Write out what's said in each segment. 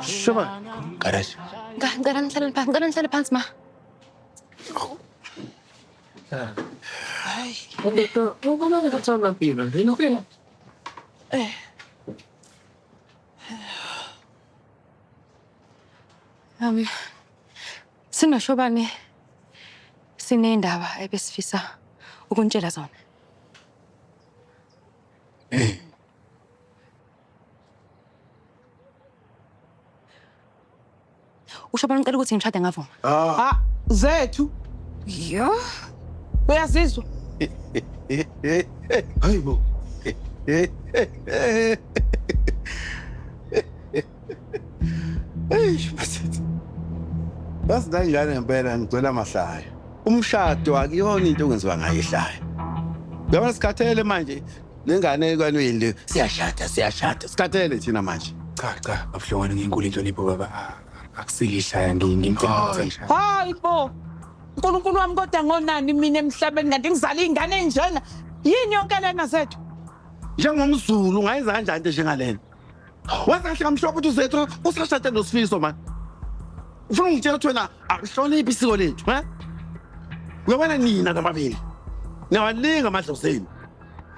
Shoba. Garage. Ngicela nihlale phansi, ngicela nihlale phansi ma. Um, sinoshobane sinendaba ebesifisa ukuntshela zona. Ushobane ucela ukuthi ngishade ngavuma. Ah, Zethu, Yo. uyazizwa? Hayibo. Eish, basithi. Yazi nangane ngempela ngigcwele amahlaya. Umshado akuyona into okwenziwa ngayo ihlaya. Yabona sikhathele manje lengane kwanuyini siyashada siyashada. Sikhathele thina manje. Cha cha, babuhlongwane ngenkulu inhlonipho baba. Akusiyihlaya ngimcela nje. Hayi bo. uNkulunkulu wami kodwa ngonani mina emhlabeni kanti ngizala iy'ngane enjena. Yini yonke lena Zethu? NjengomZulu ungayenza kanjani into njengalena? Wazi kahle kamhlophe ukuthi uZethu usashade noSifiso man. Ufuna ungitshela ukuthi wena akuhloniphi isiko lethu, he? Uyabona nina nababili. Niyawalinga amadlozi enu.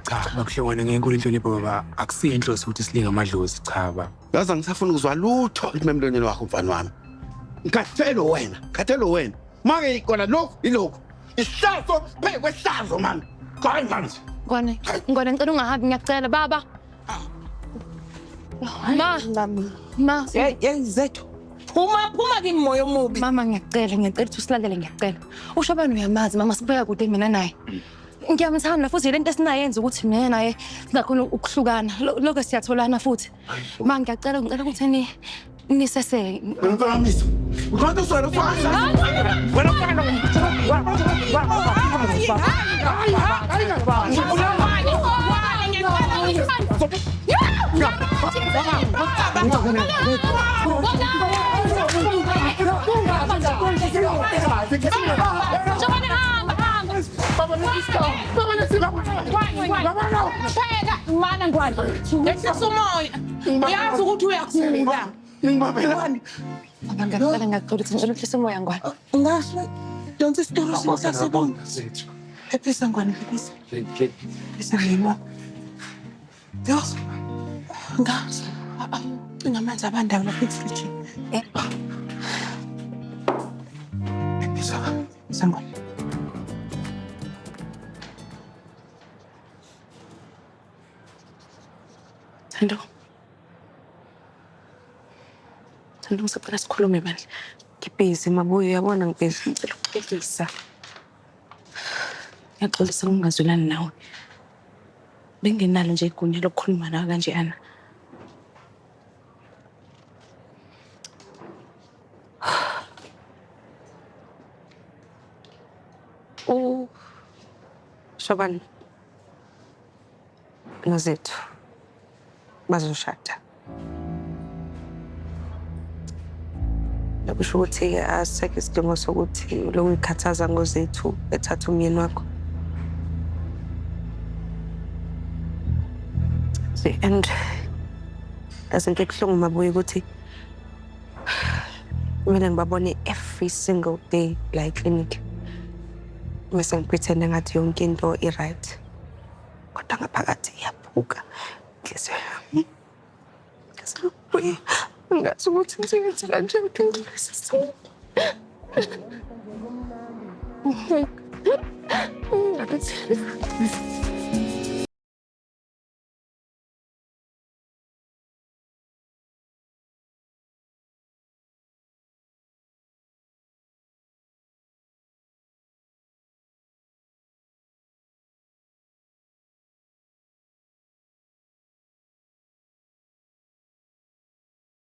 Cha, babuhlongwane ngenkulu inhlonipho baba. Akusiyo inhloso ukuthi silinge amadlozi, cha baba. Yazi angisafuni ukuzwa lutho emlonyeni wakho mfana wami. Ngikhathele wena, ngikhathele wena. Make ikona lokhu ilokhu. Ihlazo phe kwehlazo man. Hayi manje. Ngwane, Ngwane ngicela ungahambi ngiyacela baba. Ma, ma, Hey, hey Zethu. Phuma phuma kimi moya omubi. mama ngiyacela, ngiyacela ukuthi usilalele ngiyacela. Ushobane uyamazi mama sibuya kude mina naye. Ngiyamthanda futhi lento esinayenza ukuthi mina naye singakhona ukuhlukana. Lokho siyatholana futhi. Ma ngiyacela ngicela ukuthi ni niseseke. Mfamiso. Ukhona uswele ufana. Wena mfana. Shobane hamba hamba. Phela mana Ngwane. Yehlisa umoya. Uyazi ukuthi uyagula. Ngibabelani. Baba ngiyacela ngiyacela ukuthi ngicela uhlise umoya Ngwane. Ngasho donsa isitulo sasibona. Phephisa Ngwane, phephisa. Phephisa ngimo. Yo. Ngazi. Cinga amanzi abandayo lapha efrijini. Eh. Phephisa. Phephisa Ngwane. Thando. Thando ngisacela sikhulume bandla. Ngibhizi Mabuyo, uyabona ngibhizi. Ngicela ukuxolisa. Ngiyaxolisa ukungazwelani nawe. Benginalo nje igunya lokukhuluma nawe kanje ana. U Shobani noZethu bazoshada. Lokusho ukuthi-ke asisekho isidingo sokuthi ulokhu uyikhathaza ngoZethu ethatha umyeni wakho. See, and yazi into ebuhlungu Mabuyo ukuthi kumele ngibabone every single day la eklinikhi. Bese ngipretend ngathi yonke into i-right. Kodwa ngaphakathi iyaphuka inhliziyo yami. Ngazi ngazi ukuthi ngizoyenza kanjani kulesi simo. Ngathi